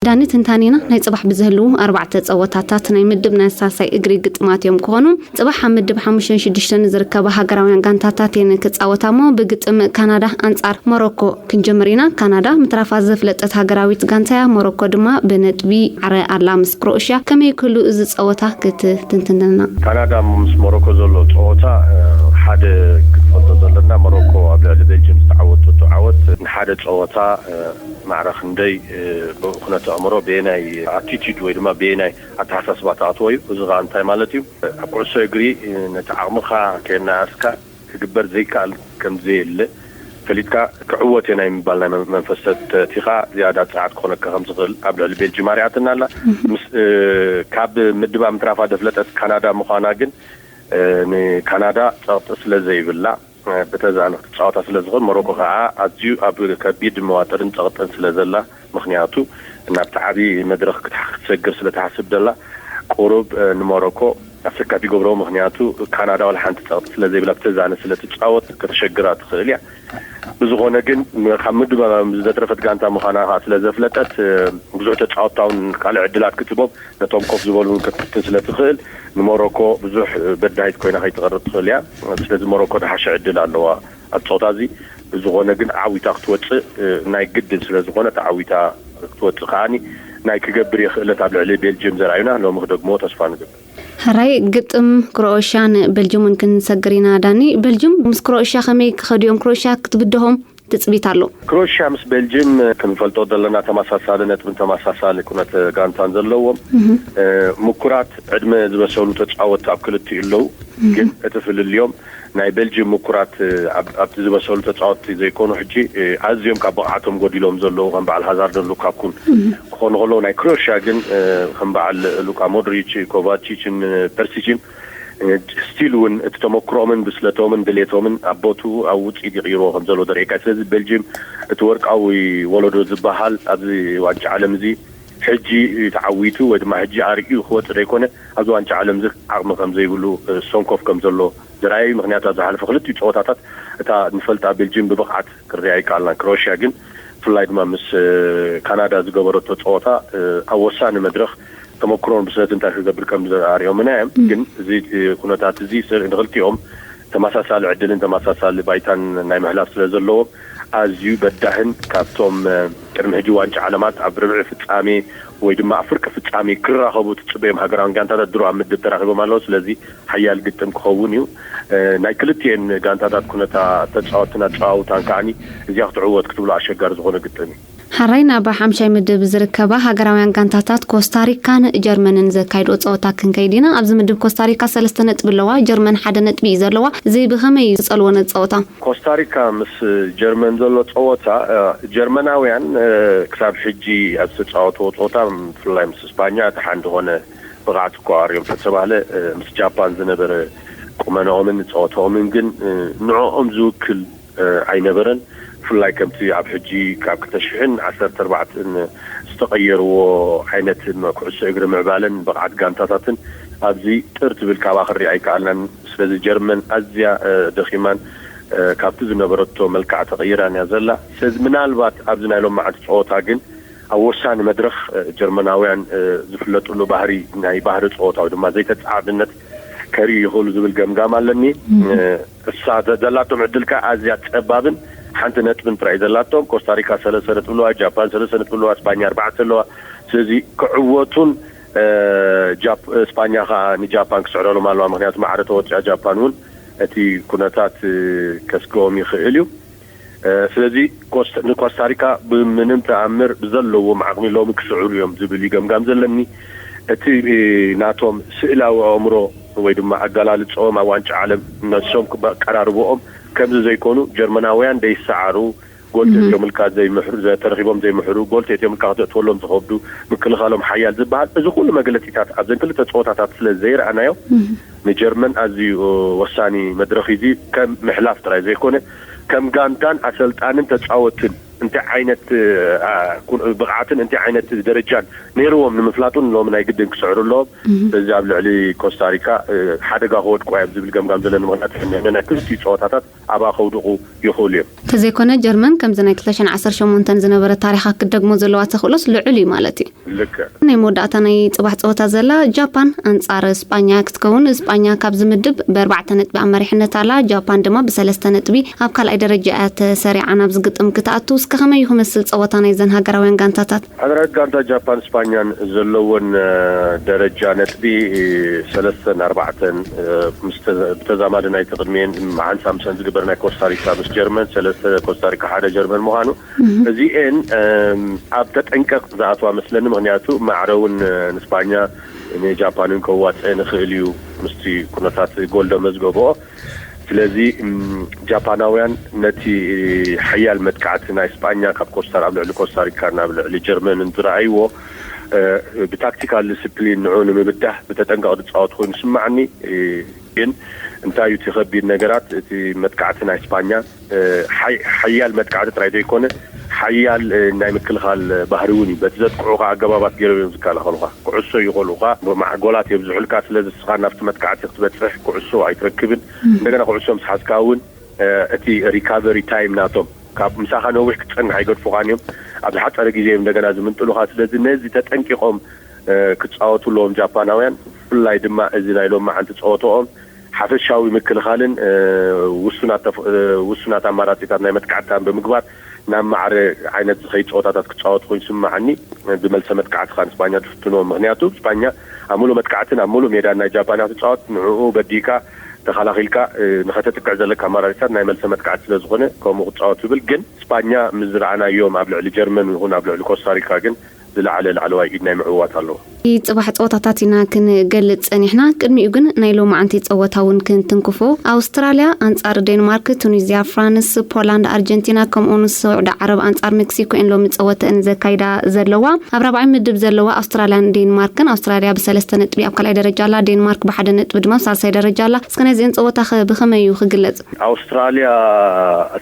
ዳኒ ትንታኔና ናይ ጽባሕ ብዝህልዉ ኣርባዕተ ጸወታታት ናይ ምድብ ናይ ሳልሳይ እግሪ ግጥማት እዮም ክኾኑ። ጽባሕ ኣብ ምድብ ሓሙሽተን ሽዱሽተን ዝርከባ ሃገራውያን ጋንታታት እየን ክጻወታ እሞ ብግጥም ካናዳ ኣንጻር ሞሮኮ ክንጀምር ኢና። ካናዳ ምትራፋ ዘፍለጠት ሃገራዊት ጋንታ እያ። ሞሮኮ ድማ ብነጥቢ ዓረ ኣላ ምስ ክሮኤሽያ። ከመይ ክህሉ እዚ ጸወታ ክትትንትንልና? ካናዳ ምስ ሞሮኮ ዘሎ ጸወታ ሓደ ክትፈልጦ ዘለና ሞሮኮ ኣብ ልዕሊ ቤልጅም ዝተዓወተቱ ዓወት ንሓደ ጸወታ ማዕረ ክንደይ ብኩነተ ኣእምሮ ብየናይ ኣቲቲድ ወይ ድማ ብየናይ ኣተሓሳስባ ተኣትዎ እዩ። እዚ ከዓ እንታይ ማለት እዩ? ኣብ ኩዕሶ እግሪ ነቲ ዓቕምኻ ከየናኣስካ ክግበር ዘይከኣል ከም ዘየለ ፈሊጥካ ክዕወት እየ ናይ ምባል ናይ መንፈስ ተቲኻ ዝያዳ ጸዓት ክኾነካ ከም ዝኽእል ኣብ ልዕሊ ቤልጅም ኣርያትና ኣላ። ምስ ካብ ምድባ ምትራፋ ደፍለጠት ካናዳ ምዃና ግን ንካናዳ ጸቕጢ ስለ ዘይብላ ብተዛነ ክትጻወታ ስለ ዝኽእል ሞሮኮ ከዓ ኣዝዩ ኣብ ከቢድ መዋጥርን ጸቕጥን ስለ ዘላ ምኽንያቱ ናብቲ ዓብዪ መድረኽ ክትሰግር ስለ ትሓስብ ደላ ቁሩብ ንሞሮኮ ኣሰካፊ ይገብሮ። ምኽንያቱ ካናዳ ዋላ ሓንቲ ጸቕጢ ስለ ዘይብላ ብተዛነ ስለ ትጻወት ከተሸግራ ትኽእል እያ። ብዝኾነ ግን ካብ ምድባ ዘትረፈት ጋንታ ምዃና ከዓ ስለ ዘፍለጠት ብዙሕ ተጻወትታ እውን ካልእ ዕድላት ክትቦም ነቶም ኮፍ ዝበሉ እውን ክትፍትን ስለ ትኽእል ንሞሮኮ ብዙሕ በዳሂት ኮይና ከይትቐርብ ትኽእል እያ። ስለዚ ሞሮኮ ዝሓሸ ዕድል ኣለዋ ኣብ ጸወታ እዚ። ብዝኾነ ግን ዓዊታ ክትወፅእ ናይ ግድን ስለ ዝኾነ ተዓዊታ ክትወፅእ ከዓኒ ናይ ክገብር የኽእለት ኣብ ልዕሊ ቤልጅየም ዘርኣዩና ሎሚ ክደግሞ ተስፋ ንገብር። ሕራይ ግጥም ክሮኤሽያን ቤልጅምን ክንሰግር ኢና። ዳኒ፣ ቤልጅም ምስ ክሮኤሽያ ከመይ ክኸዱ እዮም? ክሮኤሽያ ክትብድሆም ትጽቢት ኣሎ። ክሮኤሽያ ምስ ቤልጅም ክንፈልጦ ዘለና ተመሳሳሊ ነጥብን ተመሳሳሊ ኩነት ጋንታን ዘለዎም ምኩራት ዕድመ ዝበሰሉ ተጻወት ኣብ ክልቲኡ ኣለዉ። ግን እቲ ፍልልዮም ናይ ቤልጅም ምኩራት ኣብቲ ዝበሰሉ ተጻወትቲ ዘይኮኑ ሕጂ ኣዝዮም ካብ ብቕዓቶም ጎዲሎም ዘለዉ ከም በዓል ሃዛርድን ሉካኩን ክኾኑ ከለዉ ናይ ክሮኤሽያ ግን ከም በዓል ሉካ ሞድሪች፣ ኮቫቺችን ፐርሲችን ስቲል እውን እቲ ተመክሮኦምን ብስለቶምን ድሌቶምን ኣብ ቦቱ ኣብ ውፅኢት ይቕይርዎ ከም ዘሎ ዘርእየካ። ስለዚ ቤልጅም እቲ ወርቃዊ ወለዶ ዝበሃል ኣብዚ ዋንጫ ዓለም እዚ ሕጂ ተዓዊቱ ወይ ድማ ሕጂ ኣርእዩ ክወፅእ ዘይኮነ ኣብዚ ዋንጫ ዓለም እዚ ዓቕሚ ከም ዘይብሉ ሶንኮፍ ከም ዘሎ ዝረኣየ እዩ። ምክንያቱ ኣብ ዝሓለፈ ክልቲኡ ፀወታታት እታ ንፈልጣ ቤልጅም ብብቕዓት ክርያ ኣይከኣልናን። ክሮኤሽያ ግን ብፍላይ ድማ ምስ ካናዳ ዝገበረቶ ፀወታ ኣብ ወሳኒ መድረኽ ተመክሮን ብስለት እንታይ ክገብር ከም ዘርእዮምና እዮም። ግን እዚ ኩነታት እዚ ንክልቲኦም ተመሳሳሊ ዕድልን ተመሳሳሊ ባይታን ናይ ምሕላፍ ስለ ዘለዎም ኣዝዩ በዳህን ካብቶም ቅድሚ ሕጂ ዋንጫ ዓለማት ኣብ ርብዒ ፍጻሜ ወይ ድማ ኣብ ፍርቂ ፍጻሜ ክራኸቡ ትጽበዮም ሃገራውያን ጋንታታት ድሮ ኣብ ምድብ ተራኺቦም ኣለዉ። ስለዚ ሓያል ግጥም ክኸውን እዩ። ናይ ክልቲኤን ጋንታታት ኩነታ ተጻወትን ኣጸዋውታን ከዓኒ እዚኣ ክትዕወት ክትብሎ ኣሸጋሪ ዝኾነ ግጥም እዩ። ሓራይ ናብ ሓምሻይ ምድብ ዝርከባ ሃገራውያን ጋንታታት ኮስታሪካን ጀርመንን ዘካይድኦ ጸወታ ክንከይድ ኢና። ኣብዚ ምድብ ኮስታሪካ ሰለስተ ነጥቢ ኣለዋ፣ ጀርመን ሓደ ነጥቢ እዩ ዘለዋ። እዚ ብኸመይ እዩ ዝጸልዎ ነቲ ጸወታ? ኮስታሪካ ምስ ጀርመን ዘሎ ጸወታ ጀርመናውያን ክሳብ ሕጂ ኣብ ዝተጻወትዎ ጸወታ ብፍላይ ምስ ስፓኛ እቲ ሓንዲ ኾነ ብቕዓት እኳ ኣርእዮም ተተባህለ ምስ ጃፓን ዝነበረ ቁመናኦምን ጸወታኦምን ግን ንዕኦም ዝውክል ኣይነበረን። ብፍላይ ከምቲ ኣብ ሕጂ ካብ ክልተ ሽሕን ዓሰርተ ኣርባዕተን ዝተቐየርዎ ዓይነት ኩዕሶ እግሪ ምዕባለን ብቕዓት ጋንታታትን ኣብዚ ጥር ትብል ካባ ክርኢ ኣይከኣልናን። ስለዚ ጀርመን ኣዝያ ደኺማን ካብቲ ዝነበረቶ መልክዓ ተቐይራን እያ ዘላ። ስለዚ ምናልባት ኣብዚ ናይ ሎም መዓልቲ ፀወታ ግን ኣብ ወሳኒ መድረኽ ጀርመናውያን ዝፍለጥሉ ባህሪ ናይ ባህሪ ፀወታ ወይ ድማ ዘይተፃዓድነት ከርእዩ ይኽእሉ ዝብል ገምጋም ኣለኒ። እሳ ዘላቶም ዕድል ከኣ ኣዝያ ጸባብን ሓንቲ ነጥብን ጥራይ ዘላቶም። ኮስታሪካ ሰለስተ ነጥቢ ኣለዋ፣ ጃፓን ሰለስተ ነጥቢ ኣለዋ፣ ስፓኛ ኣርባዕተ ኣለዋ። ስለዚ ክዕወቱን ስፓኛ ከዓ ንጃፓን ክስዕረሎም ኣለዋ። ምክንያቱ ማዕረ ተወፂኣ ጃፓን እውን እቲ ኩነታት ከስግኦም ይኽእል እዩ። ስለዚ ንኮስታሪካ ብምንም ተኣምር ብዘለዎም ዓቕሚ ሎሚ ክስዕሩ እዮም ዝብል እዩ ገምጋም ዘለኒ። እቲ ናቶም ስእላዊ ኣእምሮ ወይ ድማ ኣገላልፀኦም ኣብ ዋንጫ ዓለም ነሶም ክቀራርብኦም ከምዚ ዘይኮኑ ጀርመናውያን ደይሰዓሩ ጎልቲ እትዮም ኢልካ ዘይምሕሩ ተረኺቦም ዘይምሕሩ ጎልቲ እትዮም ኢልካ ክተእትወሎም ዝኸብዱ ምክልኻሎም ሓያል ዝበሃል እዚ ኩሉ መግለፂታት ኣብዘን ክልተ ፀወታታት ስለ ዘይረኣናዮ ንጀርመን ኣዝዩ ወሳኒ መድረኽ እዚ ከም ምሕላፍ ጥራይ ዘይኮነ ከም ጋንታን ኣሰልጣንን ተፃወትን እንታይ ዓይነት ብቕዓትን እንታይ ዓይነት ደረጃን ነይርዎም ንምፍላጥ እውን ሎሚ ናይ ግድን ክስዕሩ ኣለዎም። እዚ ኣብ ልዕሊ ኮስታሪካ ሓደጋ ክወድቁ እዮም ዝብል ገምጋም ዘለኒ። ምክንያቱ ናይ ክልቲኡ ፀወታታት ኣብኣ ከውድቑ ይኽእሉ እዮም። እንተዘይኮነ ጀርመን ከምዚ ናይ ክልተ ሽሕን ዓሰርተ ሸሞንተን ዝነበረ ታሪኻ ክትደግሞ ዘለዋ ተኽእሎስ ልዑል እዩ ማለት እዩ። ልክዕ። ናይ መወዳእታ ናይ ጽባሕ ጸወታ ዘላ ጃፓን ኣንጻር ስጳኛ ክትከውን፣ ስጳኛ ካብዚ ምድብ ብኣርባዕተ ነጥቢ ኣብ መሪሕነት ኣላ። ጃፓን ድማ ብሰለስተ ነጥቢ ኣብ ካልኣይ ደረጃ እያ ተሰሪዓ። ናብዚ ግጥም ክትኣቱ እስከ ከመይ እዩ ክመስል ጸወታ ናይዘን ሃገራውያን ጋንታታት? ሃገራዊት ጋንታ ጃፓን ስጳኛን ዘለወን ደረጃ ነጥቢ ሰለስተን ኣርባዕተን፣ ብተዛማዲ ናይቲ ቅድሚኤን መዓንሳ ምሰን ዝግበር ናይ ኮስታሪካ ምስ ጀርመን፣ ሰለስተ ኮስታሪካ ሓደ ጀርመን ምዃኑ፣ እዚኤን ኣብ ተጠንቀቕ ዝኣትዋ መስለኒ። ምክንያቱ ማዕረ እውን ንስጳኛ ንጃፓንን ከዋፀ ንኽእል እዩ ምስቲ ኩነታት ጎል ዶ መዝገብኦ። ስለዚ ጃፓናውያን ነቲ ሓያል መጥቃዕቲ ናይ ስጳኛ ካብ ኮስታር ኣብ ልዕሊ ኮስታሪካ ናብ ልዕሊ ጀርመን እንትረኣይዎ ብታክቲካል ዲስፕሊን ንዑ ንምብዳህ ብተጠንቀቕ ዝፃወት ኮይኑ ስማዕኒ። ግን እንታይ እዩ እቲ ከቢድ ነገራት? እቲ መጥቃዕቲ ናይ ስጳኛ ሓያል መጥቃዕቲ ጥራይ ዘይኮነ ሓያል ናይ ምክልኻል ባህሪ እውን እዩ። በቲ ዘጥቅዑኻ ኣገባባት ገይሮም እዮም ዝከላኸሉኻ። ኩዕሶ ይኸሉኻ፣ ጎላት የብዝሑልካ። ስለዚ ንስኻ ናብቲ መጥቃዕቲ ክትበፅሕ ኩዕሶ ኣይትረክብን። እንደገና ኩዕሶ ምስ ሓዝካ እውን እቲ ሪካቨሪ ታይም ናቶም ካብ ምሳኻ ነዊሕ ክትፀንሕ ኣይገድፉኻን እዮም። ኣብ ዝሓፀረ ግዜ እዮም እንደገና ዝምንጥሉኻ። ስለዚ ነዚ ተጠንቂቖም ክፃወቱ ኣለዎም ጃፓናውያን። ብፍላይ ድማ እዚ ናይ ሎማዓንቲ ፀወተኦም ሓፈሻዊ ምክልኻልን ውሱናት ኣማራፂታት ናይ መጥቃዕትታን ብምግባር ናብ ማዕረ ዓይነት ዝኸይድ ፀወታታት ክፃወቱ ኮይኑ ይስምዓኒ። ብመልሰ መጥቃዕቲ ከዓ ንስፓኛ ትፍትኖ። ምክንያቱ ስፓኛ ኣብ ሙሉእ መጥቃዕትን ኣብ ሙሉእ ሜዳን ናይ ጃፓን እያ ትፃወት። ንዕኡ በዲካ ተኸላኺልካ ንኸተጥቅዕ ዘለካ ኣማራፂታት ናይ መልሰ መጥቃዕቲ ስለዝኾነ ከምኡ ክፃወት ይብል። ግን ስፓኛ ምስ ዝረኣናዮም ኣብ ልዕሊ ጀርመን ይኹን ኣብ ልዕሊ ኮስታሪካ ግን ዝለዓለ ላዕለዋይ ኢድ ናይ ምዕዋት ኣለዎ። ጽባሕ ጸወታታት ኢና ክንገልጽ ጸኒሕና። ቅድሚኡ ግን ናይ ሎማዓንቲ ጸወታ እውን ክንትንክፎ። ኣውስትራልያ ኣንጻር ዴንማርክ፣ ቱኒዝያ፣ ፍራንስ፣ ፖላንድ፣ ኣርጀንቲና ከምኡውን ስዑዲ ዓረብ ኣንጻር ሜክሲኮ እየን ሎሚ ጸወተአን ዘካይዳ ዘለዋ። ኣብ ራብዓይ ምድብ ዘለዋ ኣውስትራልያን ዴንማርክን፣ ኣውስትራልያ ብሰለስተ ነጥቢ ኣብ ካልኣይ ደረጃ ኣላ። ዴንማርክ ብሓደ ነጥቢ ድማ ኣብ ሳልሳይ ደረጃ ኣላ። እስከ ናይዚአን ጸወታ ብኸመይ እዩ ክግለጽ? ኣውስትራልያ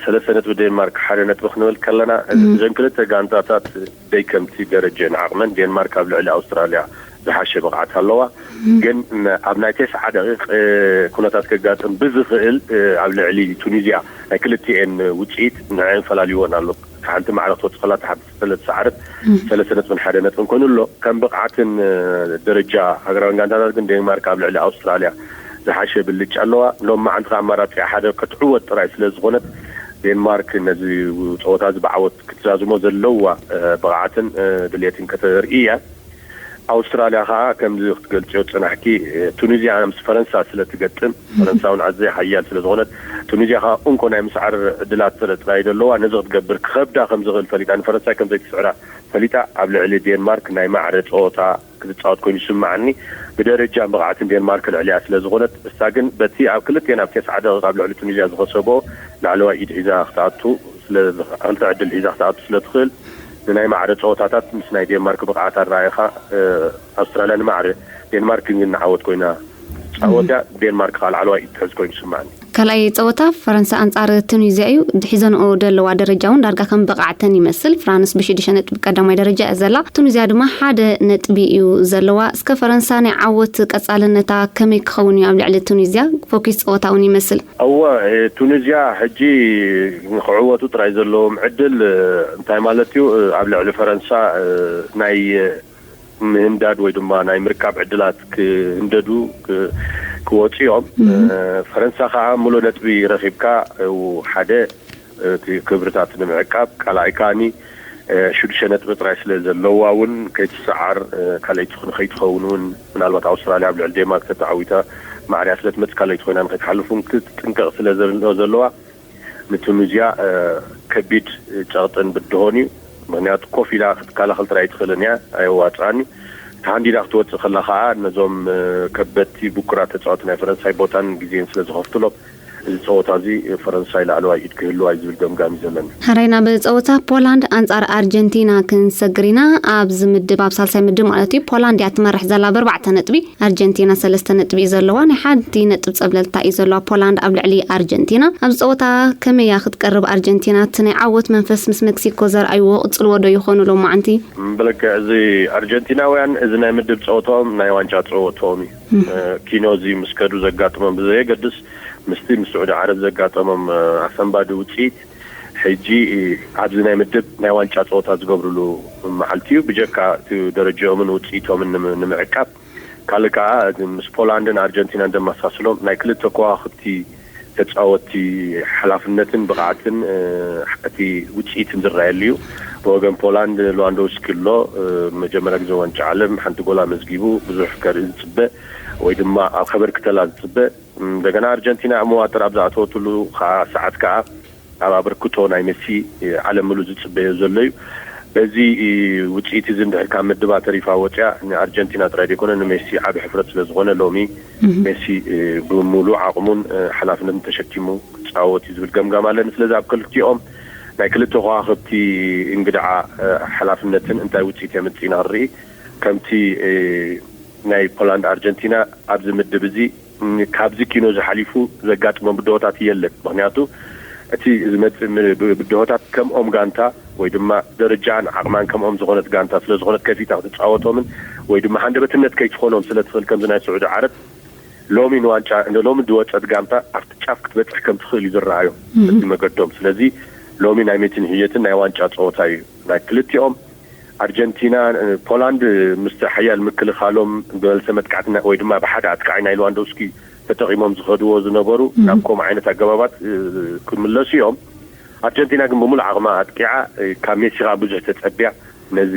ሰለስተ ነጥቢ፣ ዴንማርክ ሓደ ነጥቢ ክንብል ከለና እዘን ክልተ ጋንታታት ደይ ከምቲ ደረጀን ዓቕመን ዴንማርክ ኣብ ልዕሊ ኣውስትራልያ ዝሓሸ ብቕዓት ኣለዋ። ግን ኣብ ናይ ተስዓ ደቂቕ ኩነታት ከጋጥም ብዝኽእል ኣብ ልዕሊ ቱኒዝያ ናይ ክልቲኤን ውፅኢት ንዕን ፈላልይወን ኣሎ። ሓንቲ ማዕረ ክትወፅእ ከላ ሓንቲ ሰለስተ ሰዓረት ሰለስተ ነጥብን ሓደ ነጥብን ኮይኑ ኣሎ። ከም ብቕዓትን ደረጃ ሃገራዊ ጋንታታት ግን ዴንማርክ ኣብ ልዕሊ ኣውስትራልያ ዝሓሸ ብልጫ ኣለዋ። ሎም መዓንቲ ኣማራፂ ሓደ ክትዕወት ጥራይ ስለ ዝኾነት ዴንማርክ ነዚ ፀወታ እዚ ብዓወት ክትዛዝሞ ዘለዋ ብቕዓትን ድሌትን ከተርኢ እያ። ኣውስትራልያ ከዓ ከምዚ ክትገልፅዮ ፅናሕኪ ቱኒዝያ ምስ ፈረንሳ ስለ ትገጥም፣ ፈረንሳ እውን ኣዘይ ሓያል ስለ ዝኾነት፣ ቱኒዝያ ከዓ እንኮ ናይ ምስዓር ዕድላት ጥራይ ዘለዋ። ነዚ ክትገብር ክኸብዳ ከም ዝኽእል ፈሊጣ፣ ንፈረንሳይ ከም ዘይትስዕራ ፈሊጣ ኣብ ልዕሊ ዴንማርክ ናይ ማዕረ ፀወታ ክትፃወት ኮይኑ ይስምዓኒ። ብደረጃን ብቕዓትን ዴንማርክ ልዕሊያ ስለ ዝኾነት፣ እሳ ግን በቲ ኣብ ክልቴን ኣብ ተስዓ ደቂቕ ኣብ ልዕሊ ቱኒዝያ ዝኸሰቦ ላዕለዋይ ኢድ ሒዛ ክትኣቱ ስለ ዝኽ- ክልተ ዕድል ሒዛ ክትኣቱ ስለ ትኽእል ንናይ ማዕረ ፀወታታት ምስ ናይ ዴንማርክ ብቕዓት ኣረኣኢኻ ኣውስትራልያ ንማዕረ ዴንማርክ ግን ንዓወት ኮይና ትፃወት እያ። ዴንማርክ ከዓ ላዕለዋይ ኢድ ትሕዝ ኮይኑ ይስምዓኒ። ካልኣይ ፀወታ ፈረንሳ ኣንፃር ቱኒዝያ እዩ። ሒዘንኦ ዘለዋ ደረጃ እውን ዳርጋ ከም ብቕዓተን ይመስል። ፍራንስ ብሽዱሽተ ነጥቢ ቀዳማይ ደረጃ እያ ዘላ። ቱኒዝያ ድማ ሓደ ነጥቢ እዩ ዘለዋ። እስከ ፈረንሳ ናይ ዓወት ቀፃልነታ ከመይ ክኸውን እዩ ኣብ ልዕሊ ቱኒዝያ? ፎኪስ ፀወታ እውን ይመስል። እወ፣ ቱኒዝያ ሕጂ ንክዕወቱ ጥራይ ዘለዎም ዕድል እንታይ ማለት እዩ? ኣብ ልዕሊ ፈረንሳ ናይ ምህንዳድ ወይ ድማ ናይ ምርካብ ዕድላት ክህንደዱ ክወፁ እዮም። ፈረንሳ ከዓ ሙሉእ ነጥቢ ረኪብካ ሓደ እቲ ክብርታት ንምዕቃብ ካልኣይ ከዓኒ ሽዱሽተ ነጥቢ ጥራይ ስለ ዘለዋ እውን ከይትሰዓር ካልኣይቲ ከይትኸውን እውን ምናልባት ኣውስትራልያ ኣብ ልዕሊ ዴንማርክ ተተዓዊታ ማዕርያ ስለ ትመፅእ ካልኣይቲ ኮይና ንከይትሓልፍ እውን ክትጥንቀቕ ስለ ዘለዋ ንቱኒዝያ ከቢድ ጨቕጥን ብድሆን እዩ። ምክንያቱ ኮፍ ኢላ ክትከላኸል ጥራይ ኣይትኽእልን እያ፣ ኣየዋፅኣን እዩ። ተሃንዲዳ ክትወፅእ ከላ ከዓ ነዞም ከበድቲ ብኩራት ተፃወቲ ናይ ፈረንሳይ ቦታን ግዜን ስለ ዝኸፍትሎም እዚ ፀወታ እዚ ፈረንሳይ ላዕለዋይ ኢድ ክህልዋ እዩ ዝብል ገምጋም እዩ ዘለኒ። ሕራይ ናብ ፀወታ ፖላንድ ኣንጻር ኣርጀንቲና ክንሰግር ኢና። ኣብዚ ምድብ፣ ኣብ ሳልሳይ ምድብ ማለት እዩ፣ ፖላንድ እያ ትመርሕ ዘላ ብኣርባዕተ ነጥቢ፣ ኣርጀንቲና ሰለስተ ነጥቢ እዩ ዘለዋ። ናይ ሓንቲ ነጥብ ጸብለልታ እዩ ዘለዋ ፖላንድ ኣብ ልዕሊ ኣርጀንቲና። ኣብዚ ፀወታ ከመይ እያ ክትቀርብ ኣርጀንቲና? እቲ ናይ ዓወት መንፈስ ምስ ሜክሲኮ ዘርኣይዎ ቅጽልዎ ዶ ይኾኑ ሎማዓንቲ? ብልክዕ እዚ ኣርጀንቲናውያን እዚ ናይ ምድብ ፀወታኦም ናይ ዋንጫ ፀወታኦም እዩ። ኪኖ እዚ ምስ ከዱ ዘጋጥሞም ብዘየገድስ ምስቲ ምስ ስዑዲ ዓረብ ዘጋጠሞም ኣሰንባዲ ውፅኢት ሕጂ ኣብዚ ናይ ምድብ ናይ ዋንጫ ፀወታ ዝገብርሉ መዓልቲ እዩ። ብጀካ እቲ ደረጃኦምን ውፅኢቶምን ንምዕቃብ ካልእ ከዓ ምስ ፖላንድን ኣርጀንቲናን ዘመሳስሎም ናይ ክልተ ከዋክብቲ ተፃወቲ ሓላፍነትን ብቕዓትን እቲ ውፅኢትን ዝረኣየሉ እዩ። ብወገን ፖላንድ ሌዋንዶውስኪ ኣሎ። መጀመርያ ግዜ ዋንጫ ዓለም ሓንቲ ጎል ኣመዝጊቡ ብዙሕ ከርኢ ዝፅበ ወይ ድማ ኣብ ከበርክተላ ዝፅበ። እንደገና ኣርጀንቲና መዋጥር ኣብ ዝኣተወትሉ ከዓ ሰዓት ከዓ ኣብ ኣበርክቶ ናይ ሜሲ ዓለም ምሉእ ዝፅበዮ ዘሎ እዩ። በዚ ውፅኢት እዚ እንድሕር ካብ ምድባ ተሪፋ ወፅያ ንኣርጀንቲና ጥራይ ዘይኮነ ንሜሲ ዓቢ ሕፍረት ስለዝኾነ ሎሚ ሜሲ ብሙሉእ ዓቕሙን ሓላፍነትን ተሸኪሙ ክፃወት እዩ ዝብል ገምጋም ኣለኒ። ስለዚ ኣብ ክልቲኦም ናይ ክልተ ከዋክብቲ እንግድዓ ሓላፍነትን እንታይ ውፅኢት የምፅእ ኢና ክንርኢ። ከምቲ ናይ ፖላንድ ኣርጀንቲና ኣብዚ ምድብ እዚ ካብዚ ኪኖ ዝሓሊፉ ዘጋጥሞም ብድሆታት የለን። ምክንያቱ እቲ ዝመፅእ ብድሆታት ከምኦም ጋንታ ወይ ድማ ደረጃን ዓቕማን ከምኦም ዝኾነት ጋንታ ስለዝኾነት ከፊታ ክትፃወቶምን ወይ ድማ ሃንደበትነት ከይትኾኖም ስለትኽእል ከምዚ ናይ ስዑዲ ዓረብ ሎሚ ንዋንጫ ሎሚ ዝወፀት ጋንታ ኣብቲ ጫፍ ክትበፅሕ ከም ትኽእል እዩ ዝረኣዮ እቲ መገዶም። ስለዚ ሎሚ ናይ ሜትን ህየትን ናይ ዋንጫ ፀወታ እዩ ናይ ክልቲኦም። ኣርጀንቲና ፖላንድ ምስቲ ሓያል ምክልኻሎም ብመልሰ መጥቃዕቲ ወይ ድማ ብሓደ ኣጥቃዓይ ናይ ሌዋንዶውስኪ ተጠቒሞም ዝኸድዎ ዝነበሩ ናብ ከምኡ ዓይነት ኣገባባት ክምለሱ እዮም። ኣርጀንቲና ግን ብምሉእ ዓቕማ ኣጥቂዓ ካብ ሜሲ ከዓ ብዙሕ ተፀቢያ ነዚ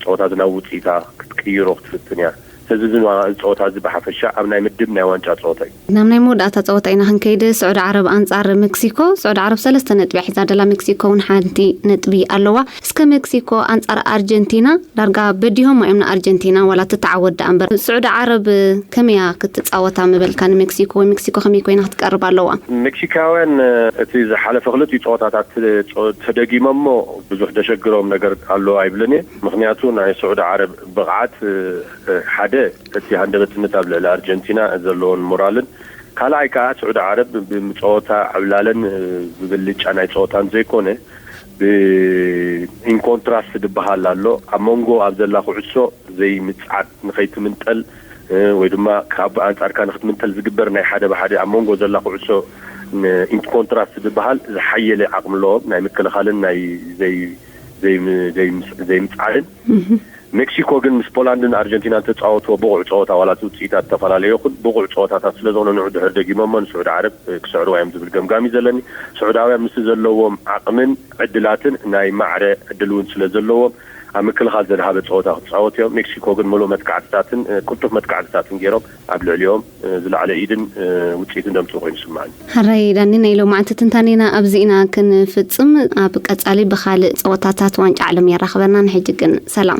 ፀወታ እዚ ናብ ውፅኢታ ክትቅይሮ ክትፍትን እያ። ስለዚ እዚ ፀወታ እዚ ብሓፈሻ ኣብ ናይ ምድብ ናይ ዋንጫ ፀወታ እዩ። ናብ ናይ መወዳእታ ፀወታ ኢና ክንከይድ። ስዑዲ ዓረብ ኣንጻር ሜክሲኮ። ስዑዲ ዓረብ ሰለስተ ነጥቢ ሒዛ ደላ፣ ሜክሲኮ እውን ሓንቲ ነጥቢ ኣለዋ። እስከ ሜክሲኮ ኣንጻር ኣርጀንቲና ዳርጋ በዲሆማ እዮም ንኣርጀንቲና፣ ዋላ ትተዓወት ደኣ እምበር። ስዑዲ ዓረብ ከመይ እያ ክትጻወታ ምበልካ ንሜክሲኮ፣ ወይ ሜክሲኮ ከመይ ኮይና ክትቀርብ ኣለዋ? ሜክሲካውያን እቲ ዝሓለፈ ክልቲኡ ፀወታታት ተደጊሞሞ ብዙሕ ዘሸግሮም ነገር ኣሎ ኣይብልን እየ። ምክንያቱ ናይ ስዑዲ ዓረብ ብቕዓት ሓደ እቲ ሃንደበትነት ኣብ ልዕሊ ኣርጀንቲና ዘለዎን ሞራልን ካልኣይ ከዓ ስዑዲ ዓረብ ብፀወታ ዕብላለን ብብልጫ ናይ ፀወታን ዘይኮነ ብኢንኮንትራስት ዝበሃል ኣሎ ኣብ መንጎ ኣብ ዘላ ኩዕሶ ዘይምፅዓድ ንኸይትምንጠል ወይ ድማ ካብ ኣንፃርካ ንክትምንጠል ዝግበር ናይ ሓደ ብሓደ ኣብ መንጎ ዘላ ኩዕሶ ኢንኮንትራስት ዝበሃል ዝሓየለ ዓቕሚ ኣለዎም ናይ ምክልኻልን ናይ ዘይምፅዓድን። ሜክሲኮ ግን ምስ ፖላንድን ኣርጀንቲናን ተፃወትዎ ብቑዕ ፀወታ ዋላ እቲ ውፅኢታት ዝተፈላለየ ይኹን ብቑዕ ፀወታታት ስለዝኾነ ንዑ ድሕር ደጊሞሞ ንስዑዲ ዓረብ ክስዕርዋ እዮም ዝብል ገምጋም እዩ ዘለኒ። ስዑዳውያን ምስ ዘለዎም ዓቕምን ዕድላትን ናይ ማዕረ ዕድል እውን ስለዘለዎም ኣብ ምክልኻል ዘድሃበ ፀወታ ክፃወት እዮም። ሜክሲኮ ግን ምሉእ መጥቃዕትታትን ቅልጡፍ መጥቃዕትታትን ገይሮም ኣብ ልዕሊኦም ዝለዓለ ኢድን ውፅኢትን ደምፅኡ ኮይኑ ይስማዓኒ። ሕራይ ዳኒ፣ ናይ ሎማዓንቲ ትንታኔና ኣብዚ ኢና ክንፍፅም። ኣብ ቀፃሊ ብኻልእ ፀወታታት ዋንጫ ዓለም የራኽበና። ንሕጂ ግን ሰላም።